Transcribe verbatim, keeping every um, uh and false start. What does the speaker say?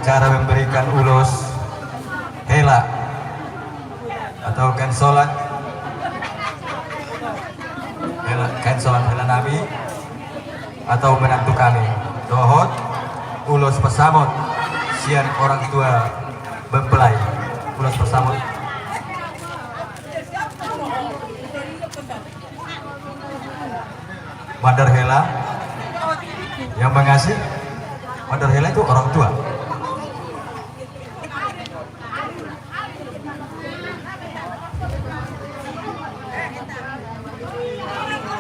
Cara memberikan ulos hela atau kain solat, hela, kain solat hela nami atau menantu kami. Dohot ulos pasamot sian orang tua mempelai. Ulos pasamot. Mandar hela yang mengasih. Mandar hela itu orang tua.